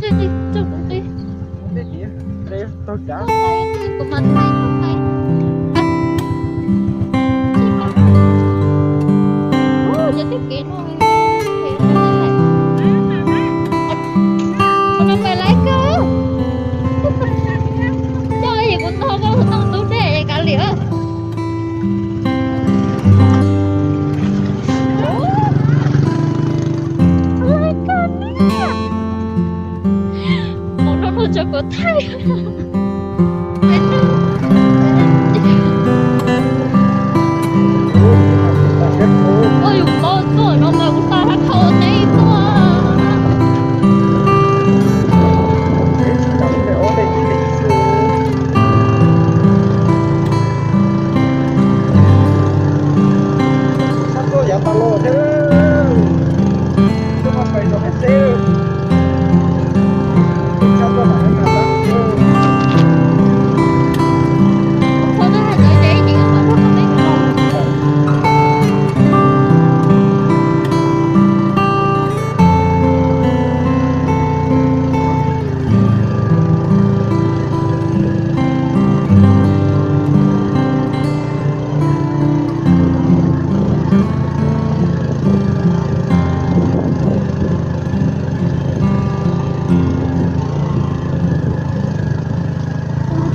Tso kuv qi. Kuv mas thaij thaij. Cov tib kev no, qhov no pem laiv kawg. Coj es kuv nrog koj tau tub dej es kav liam. Laiv kawg na. Mus nrog luag tso kuv thaij. Oj, yus paub tuaj no mas kuv xa rab khau teb tuaj. Sab tuaj yav tas los thiab. Twb pais rau peb teb. Sab tuaj mam li mas tab.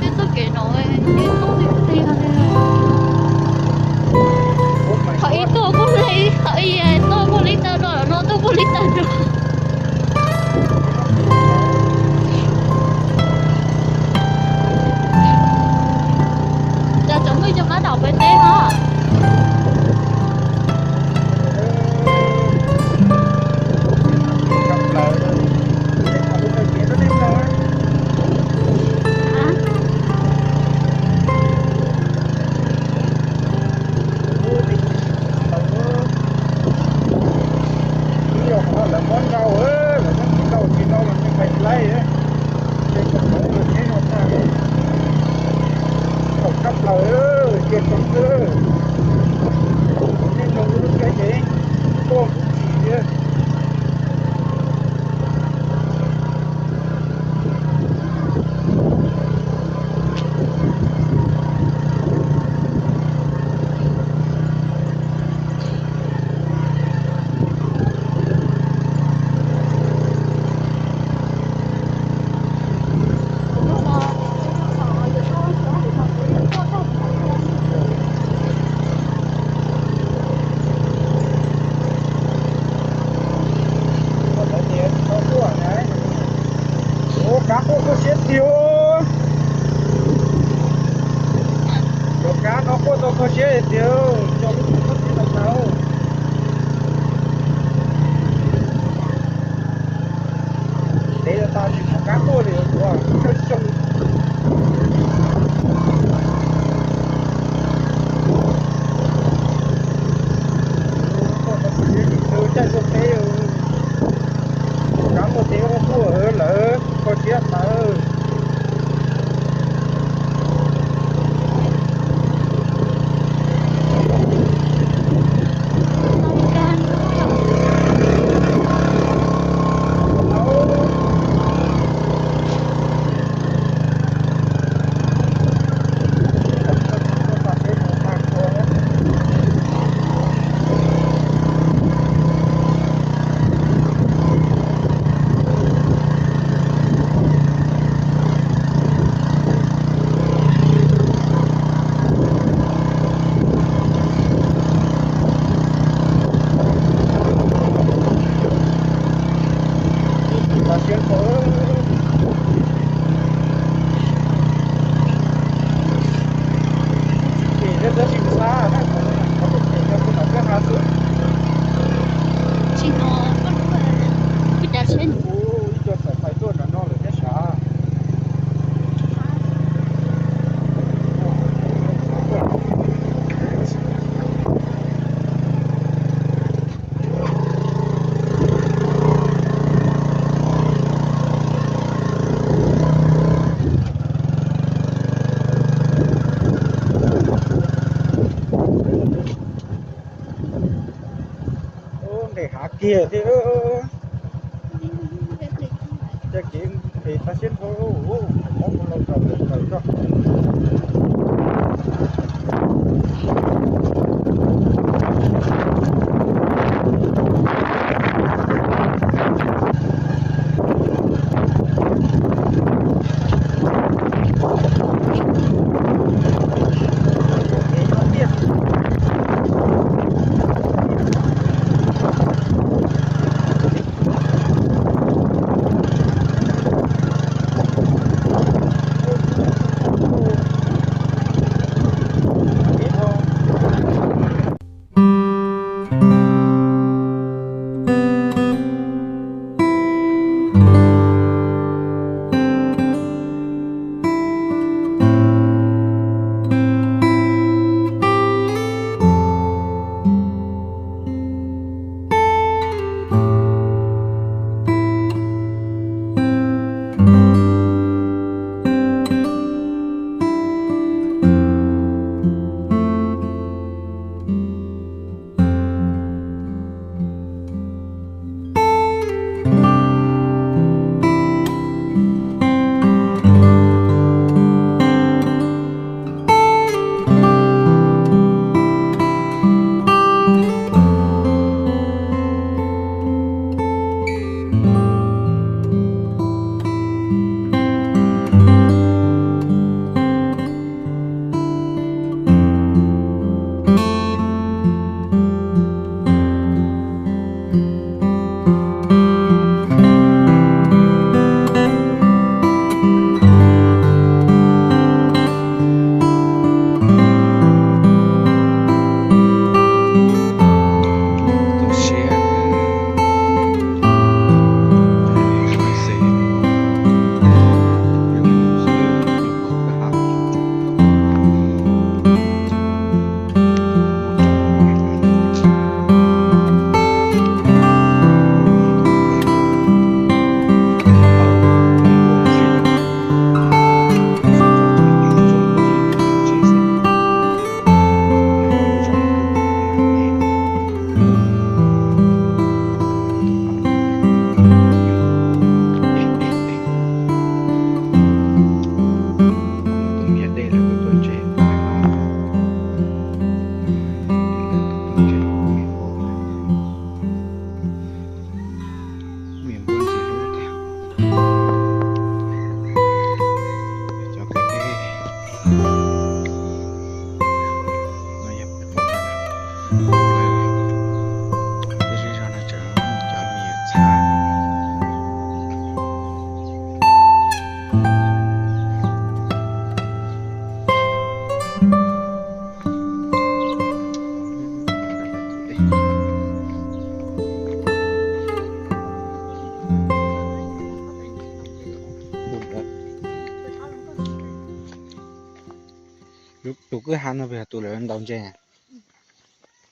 Tej txoj kev no, qhov ib tuaj kuj hle, qhov ib tuaj kuj li tawm no, no tuaj kuj li tawm no. Cas tsoom phooj ywg cov qab dam peb teb os. Ib yog qhov lawv muab nrau, lawv muab nrau tsis nrau los nej pais laij, ces kom lawv los neb no tag, kom kab plaws, cia tsoom xwb, nej nrau lub tsheb ces tuaj kuv tsis thiab. Ua kab quaj kho siab tiag. Cov kab no quaj tau kho siab tiag, cov lub kho siab tau tau. Ntev tas tsis pom kab quaj li ua. Caij tuaj teb, kab tuaj teb quaj quaj lawm, kho siab tawv. Tsis no, kuv cas tsheb ib co txawm pais tuaj nram no lawm thiab sav. Nres hav kiag thiab. Ces kev phem tag siab dhau, hauv paus laus tau tawm tawm tso. Tus kwj ha no puas yog tus lawv ntaus ntses?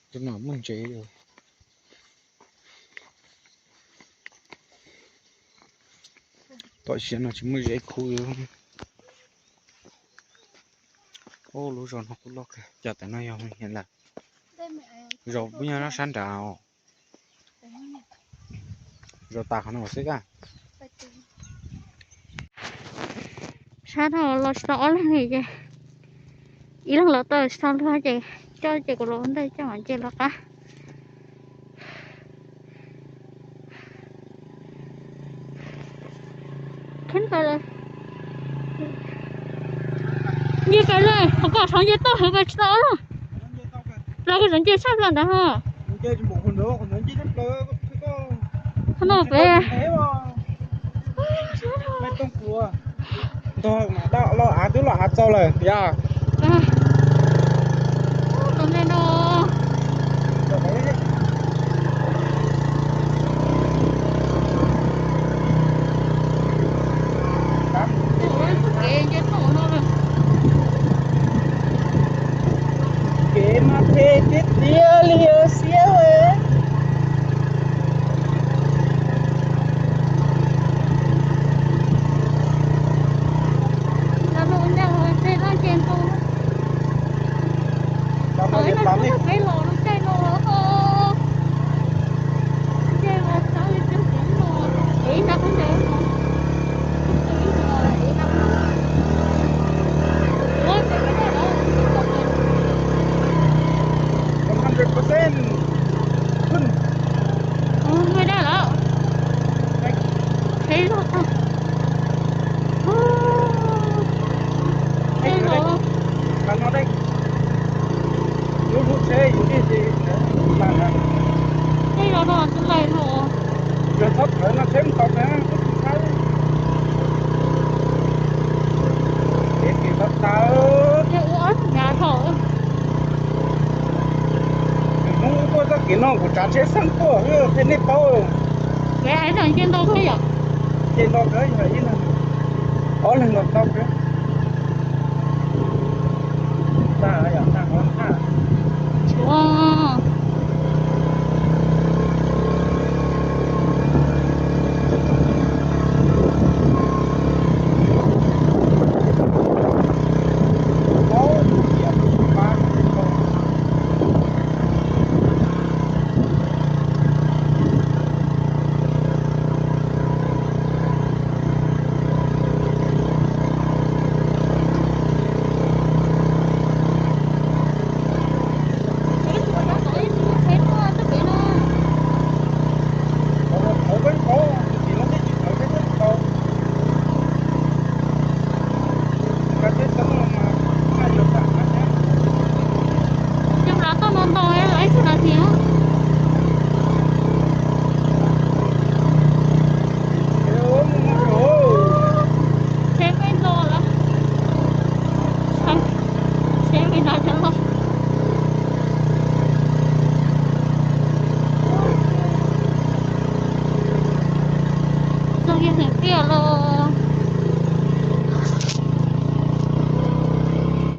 Tus no muaj ntses. Tom siav no tsis muaj zeb khub li. Lub zos no kuj loj kawg, cas tam no yog lawm. Zos puas nyob sab nrad os? Zos tas qhov no xwb a. Sab no los tsis tau ob leeg li ces ib leeg los tau tsis tau luag ces coj ces kuv los ua ntej coj nce los qab. Nce kawg li, qhov kom saum nce tau heev pas tsis tau ob leeg. Los kuv saum nce tshaj plaws ntawd ho. Qhov no pem. Ntog los av twb los av txaus lawm yog. Kev mas phem tiag tiag li os xiab. Los mus ncaj ua tej loj ces ntug Ej, no dej, lub lub tsheb yus tij ces tej no no tsis lais no. Yog txhob thawv no tsheb mus tau na, tsis saib. Kev pem tau tas. Yog ua ob tug nyav thaum Hmoob tuaj txoj kev no kuv tsav tsheb xeeb tuaj thiaj nej paub. Lawv hais tias nce ntau thiab yom? Nce ntau kawg, yog ib leeg, ob leeg los tau kawg. Tag yom, tag, tag. Tshuav